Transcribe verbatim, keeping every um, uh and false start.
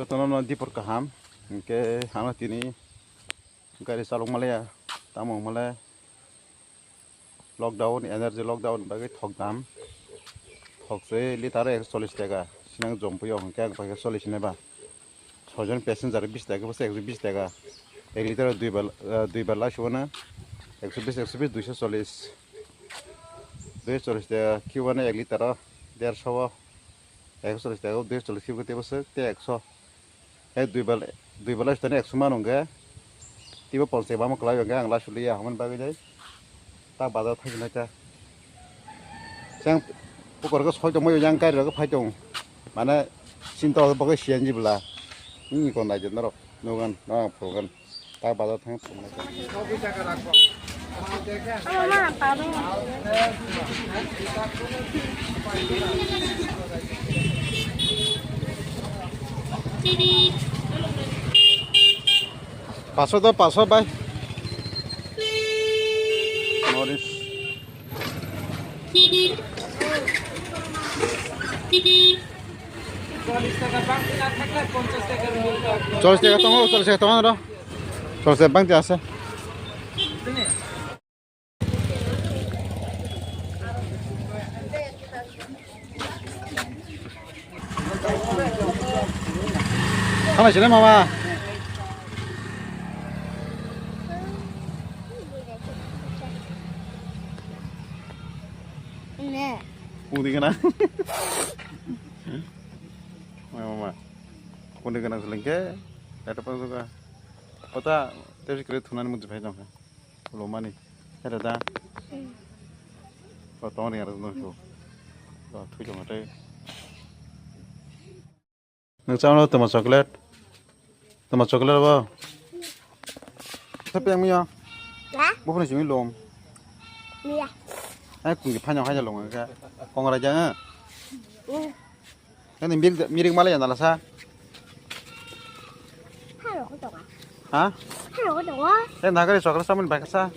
Jotono no dipor kaham, hwnkhe ano tini gari chalok malaya, tamo malaya lockdown, energy lockdown bagwi thok dam, thok se litre o ekso chollish taka, sinang jompuyo hwnkhe ang paikha chollish hinwi ba. Sojon passenger bis taka, bwsa ekso bis taka, ek litre o dui bar, ah, dui bar lai sugo na, ekso bis, ekso bis, duiso chollish, duiso chollish taka, kiwani ek litre o derso o, ekso chollish taka, duiso chollish kibo tei bwswk tei ekso. Hai dui bal, dui bal sitani ekso man hwnkhe. Tibo ponchai bama kwlai hwnkhe ang laisu liya hwnmani bagwi dai. Ta bazar thangwi nai ta. Chang pukor khe soi tongmai yang kari rok phai tong. Mane sinta bagwi C N G bwla. Ni kon nai je norok nugan na phugan. Ta bazar thang. Paso do, paso bai. Morris. Chollish taka tongo, chollish taka tongo aro. Chollish taka bangti ase. Hambai sini mama. Udi kana. Mama. Kundi kana selengke. Ada apa juga? Kota terus kira tunan mutu pai dong. Ulo mani. Ada da. Kau tong ring ada dong tu. Kau tu jangan ada. Nang cakno toma chocolate. Toma chocolate bo. Tapi yang mia. Ha? Bukan sih lom. Mia. Eh, kung di panjang aja lom enggak? Kong raja. Hmm. Ini mirik mirik malah ya nalasa. Halo, kau tahu. Ha? Halo, kau tahu. Eh, nagari chocolate sama baksa.